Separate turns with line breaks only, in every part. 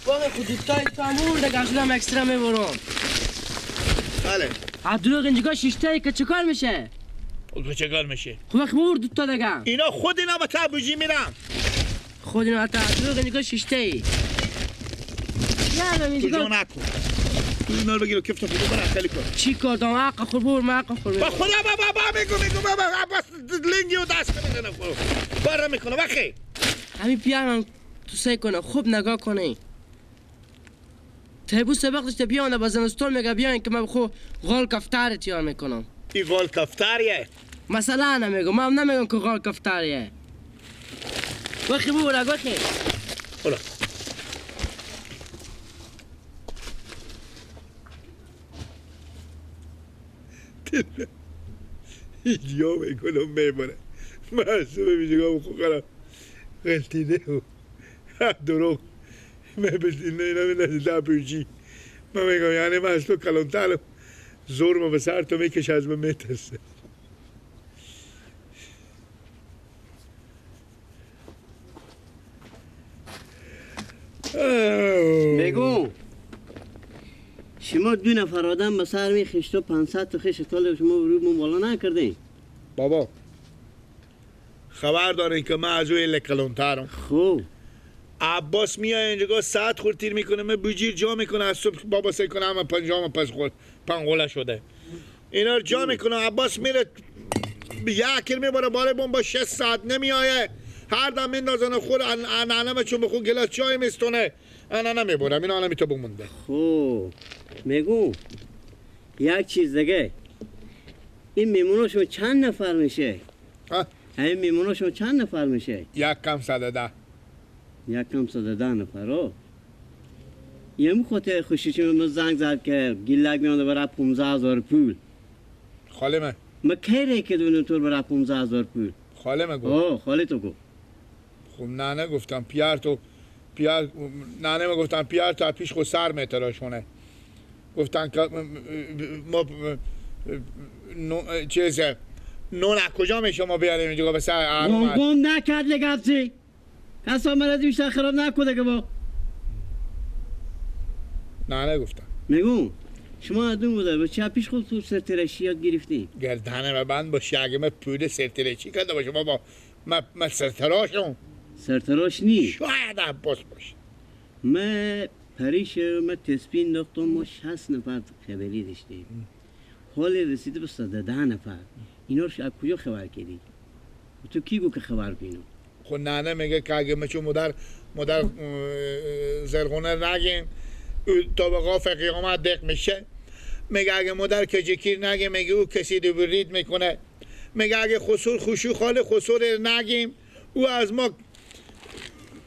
واقعا خودتای تامور دیگه شدم اکسترا میبرم.
بله.
دروغ اینجا شیشته که چیکار میشه؟
خب چیکار میشه؟
خب وقت ببر دو تا دیگه.
اینا خود اینا به تبوجی میرم.
خود اینا تا دروغ اینجا شیشته ای. نه
تو جا نکن. تو اینا رو بگیر و کفت خود برا خیلی کن.
چی کار دارم؟ حق خود ببر من حق خود.
با خدا بابا میگم بابا عباس لنگی و دست میزنه خود. بارا میکنه وقتی.
همین پیرم تو سعی کنه خوب نگاه کنه. تیبو سبق داشته بیانه با زمستون میگه بیاین که من خو غال کفتار تیار میکنم.
این غال کفتاریه؟
مثلا نمیگم، من نمیگم که غال کفتاریه. وخی بورا وخی.
حالا اینجا میکنم میبره. من از میگم خو خراب غلطیده و دروغ من اینا میدن من میگم یعنی من از تو کلانترم زورم به سر تو میکشه از من میترسه.
بگو شما دو نفر آدم به سر می خشت و 500 تا خشت طالب شما رو من بالا نکردین.
بابا خبر دارین که من از او کلانترم.
خب
عباس میای اینجا ساعت خور تیر میکنه، من بوجیر جا میکنه از صبح بابا سعی کنه همه پنجام پس خور پنگوله شده اینا رو جا میکنه. عباس میره یک میبره بالای بوم با 6 ساعت نمیایه، هر دم میندازن خور انانه چون بخو گلاس چای میستونه انانه میبرم اینا الان تو بمونده.
خب میگو یک چیز دیگه، این میمونا شما چند نفر میشه؟ این میمونا شما چند نفر میشه؟
یک کم 110.
یک کم 110 نفر. یه خاطر خوشی چون من زنگ زد که گیلک میانده برای 15,000 پول.
خاله من
ما کی ری که دونم تو برای 15,000 پول؟
خاله من گفت.
آه خاله تو گفت.
خب نه گفتم پیار تو پیار نه نه گفتم پیار تا پیش خود سر میتراشونه. گفتن که ما چیزه نون از کجا میشه ما بیاریم اینجا به سر
گم گم نکرد لگبزی اصلا من از بیشتر خراب نکنه که با
نه نه گفتم.
میگم شما ادون بوده به چه پیش خود تو سرترشی یاد گرفتی؟
گردنه بند باشه اگه من پول سرترشی کرده باشه بابا من سرتراشم.
سرتراش نی؟
شاید عباس باشه.
من پریش من تسبیح انداختم ما 60 نفر خبری داشتیم. حال رسیده به 110 نفر. اینا رو از کجا خبر کردی؟ تو کی گو که خبر بینو؟
خب نه میگه که اگه من چون مادر زرغونه نگیم تا به قاف قیامت دق میشه. میگه اگه مادر کجکیر نگه میگه او کسی رو برید میکنه. میگه اگه خسور خوشو خاله خسور نگیم او از ما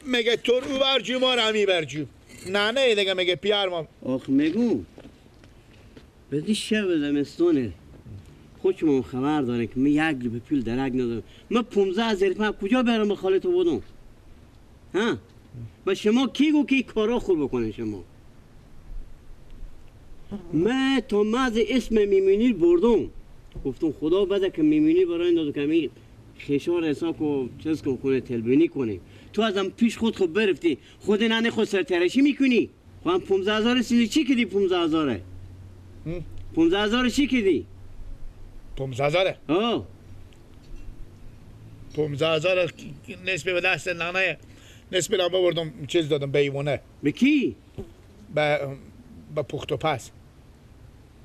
میگه تو او برجو ما رو همی برجو. نه دیگه میگه پیار ما.
آخ میگو بدی شب زمستونه خودشون خبر داره که من یک به پول درک ندارم. من 15,000 تومان کجا برم به خاله تو بدم؟ ها؟ و شما کی گو که کارا خوب بکنه شما؟ من تا مز اسم میمونی بردم گفتم خدا بده که میمونی برای این دادو که خشار حساب کو چیز کن خونه تلبینی کنیم. تو ازم پیش خود خوب برفتی خود ننه خود سرترشی میکنی. خب 15,000 سیزی چی کردی؟ 15,000 15,000 چی کردی؟
15,000
آه
15,000 نسبه به دست ننه نسبه را ببردم چیز دادم به ایوانه.
به کی؟
به پخت و پس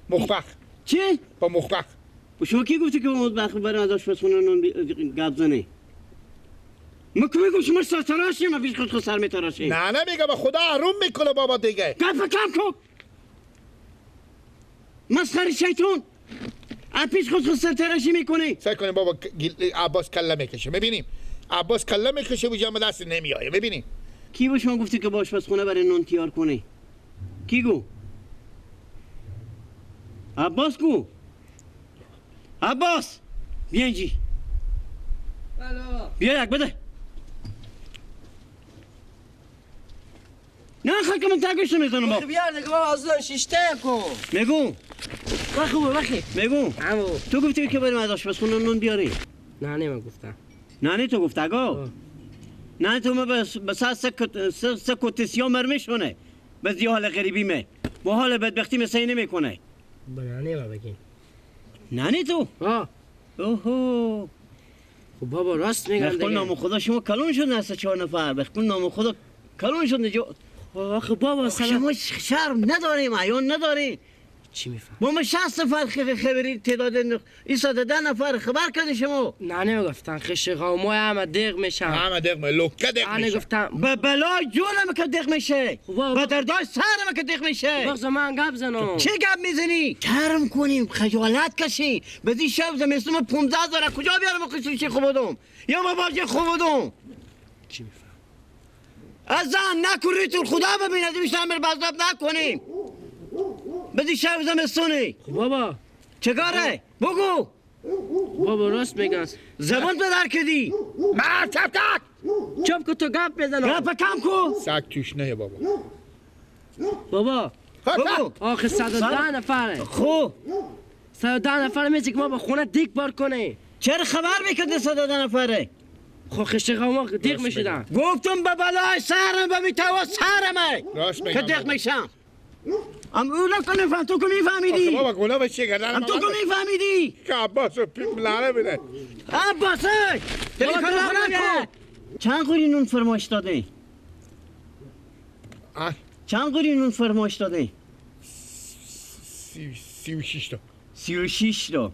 مخبخ.
چی؟
با مخبخ.
و شما کی گفتی که با مخبخ برای از آشپزخونه نون گپ زنی؟ ما که میگم شما سرتراشی ما پیش خود سر میتراشی.
نه میگم خدا حروم میکنه بابا دیگه.
گپ کم کن مسخره شیطون. از پیش خود سرتراشی میکنی.
سعی کنیم بابا عباس کله میکشه میبینیم. عباس کله میکشه و جمع دست نمیایه میبینیم.
کی به شما گفتی که با آشپزخونه برای نون تیار کنی؟ کی گو؟ عباس گو. عباس بیا اینجی. بیا یک بده. نه خیلی که من تاگوش نمیزنم با.
بیار دیگه بابا از شیشته کن.
میگم
وخی وخی.
میگم تو گفتی که بریم از آشپزخونه نون بیاری؟
نه من گفتم.
نه تو گفت آقا. نه تو ما به سه کتسیا مرمشونه. بس یه حال غریبی می با حال بدبختی می سعی نمیکنه.
به ننه ما بگین.
ننه تو؟
آه.
اوهو.
خب بابا راست میگم دیگه.
بخون نام خدا شما کلون شد نه 4 نفر. بخون نام خدا کلون شد نجا.
آخه بابا
شما شرم نداریم، عیان نداریم.
چی میفهم؟
با ما 60 نفر خبری تعداد این 110 نفر خبر کردی شما.
نه گفتن خش قومای همه دق میشن.
همه دق می لوکه دق میشن.
نه گفتن
به بلای جونم که دق میشه. به دردای سرم که دق میشه.
بغض من گپ زنم.
چه گپ میزنی؟ شرم کنیم، خجالت کشیم. به شب زمستون 15,000 کجا بیارم خشی خوب بودم؟ یا ما باجه خوب بودم.
چی میفهم؟
از زن نکوری تو خدا ببیند بیشتر امر بازداب نکنیم. بدی شب زمستونی.
بابا
چه کاره؟ بگو.
بابا راست میگن.
زبان تو در کردی.
ما چپ تک.
چپ کو تو گپ بزنم.
گپ کم کو.
سگ توش نه بابا.
بابا
بگو.
آخه 110 نفره.
خب
110 نفر میشه که ما با خونه دیگ بار کنه.
چرا خبر میکردی 110 نفره؟
خب خشت قوما دیگ میشدن.
گفتم به بلای سرم به میتوا سرمه.
راست میگم.
که دیگ میشم. ام اولا کنه فهم تو که میفهمیدی.
بابا گلا به چه گردن
ام تو که میفهمیدی.
که عباس پیم لعنه بده.
عباس دلی کارو نکن. چند قوری نون فرمایش داده؟ چند قوری نون فرمایش داده؟
36 تا.
36 تا.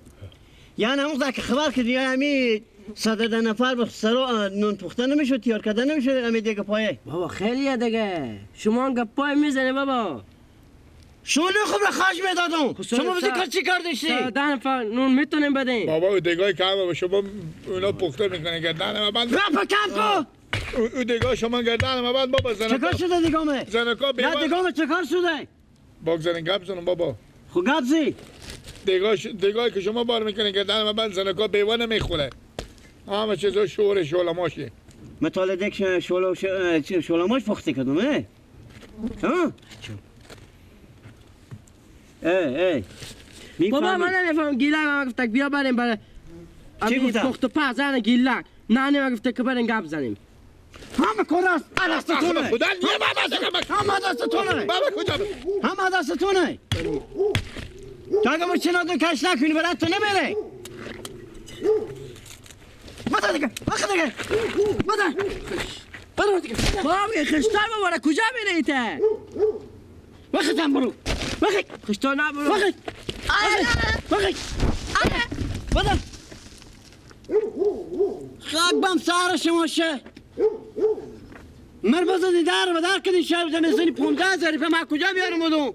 یعنی همون که خبر کردی یعنی همی 110 نفر به سرا نون پخته نمیشد، تیار کرده نمیشد همی دیگه پایه.
بابا خیلیه دیگه. شما هم گپای میزنی بابا.
شما خوب را خرج میدادم. شما بزی کار چی کار داشتی؟
110 نفر نون میتونیم بدیم.
بابا دیگه کم به شما اونا پخته میکنه گردن من.
رپ کم کو.
او دیگه شما گردن من بعد بابا زنکا.
چه کار شده دیگه؟
زنکا بیوان.
نه دیگه چه کار شده؟
با زن گپ زنم بابا.
خب گپ زی.
دیگه که شما بار میکنه گردن من بعد زنکا بیوان نمیخوره. همه چیزا شور شولا ماشی.
مطالعه دک شولا شولا ماش پخته کردم اه؟ ها؟ ای ای
بابا من نمیفهمم گیلک من گفت بیا بریم برای
چی گفتم؟
پخت و پز زن گیلک نه نه گفت که بریم گپ زنیم.
همه کار است دست تونه.
خدا نیه بابا
همه دست تونه.
بابا کجا
همه دست تونه. تا اگه ما چنادون کش نکنی برات تو نمیره. بده دیگه بخ دیگه بده بده دیگه.
بابا خشتر بابا کجا میری ته؟
وقتم برو. وقت
خشتر نه برو.
وقت وقت بده. خاک بم سر شما شه. مر بزنی در و در کدی شب زمستونی 15,000 روپیه من کجا بیارم بودم؟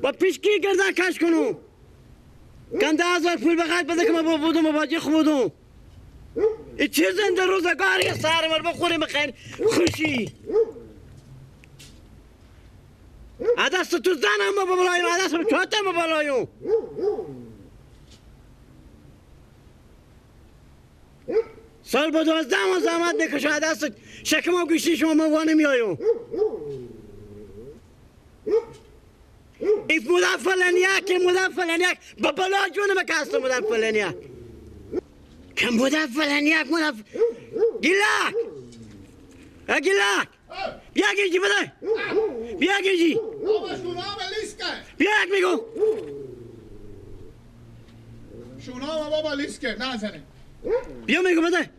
با پیش کی گردن کش کنم؟ کم 10,000 پول بخواد بده که من بودم و باجی خوب بودم. این چه زنده روزگاری سر مر بخوریم بخیر خوشی. دست تو زنم با بلایم، دست چهارتم با بلایم. سال با 12 ماه زحمت میکشم، دست شکم و گوشی شما ما وانه میایم. ایف مدام فلانیک، مدام فلانیک، با بلا جونم که هستم مدام فلانیک. که مدام فلانیک، مدام گیلاک. گیلاک. بیا گیجی بده. بیا گیجی.
بابا شونا لیس کن.
بیا یک میگو.
شونا بابا لیس کن نزنه.
بیا میگو بده.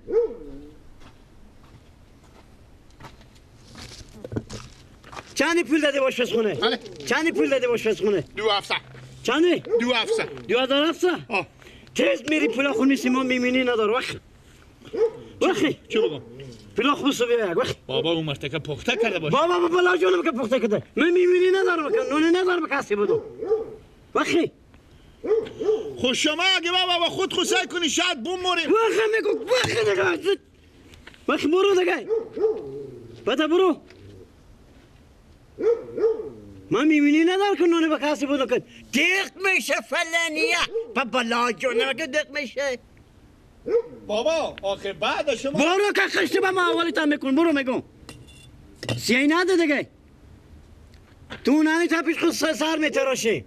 چندی پول داده باش خونه؟
بله.
چندی پول داده باش خونه؟
2,700.
چندی؟
2,700.
2,700؟
آه.
تیز میری پولا خون نیستی ما میمینی ندار وقت. وقتی
چی بگم؟
پولا خون سو بیا وقت.
بابا اون مرتکه پخته کرده باشه.
بابا بابا جونم که پخته کرده. من میمینی ندارم که نون ندارم کسی بودم. وقتی
خوش شما اگه بابا خود خود سعی کنی شاید بوم موریم.
وقتی میگم وقتی دیگه. وقتی برو دیگه. بده برو. من میبینی ندار که نونه به کسی بودم که دق میشه فلانیه با بلا جونم که دق میشه.
بابا آخه بعد شما
برو که خشت به ما اولی تا میکن برو میگم سیایی نده دیگه تو نانی تا پیش خود سر میتراشی.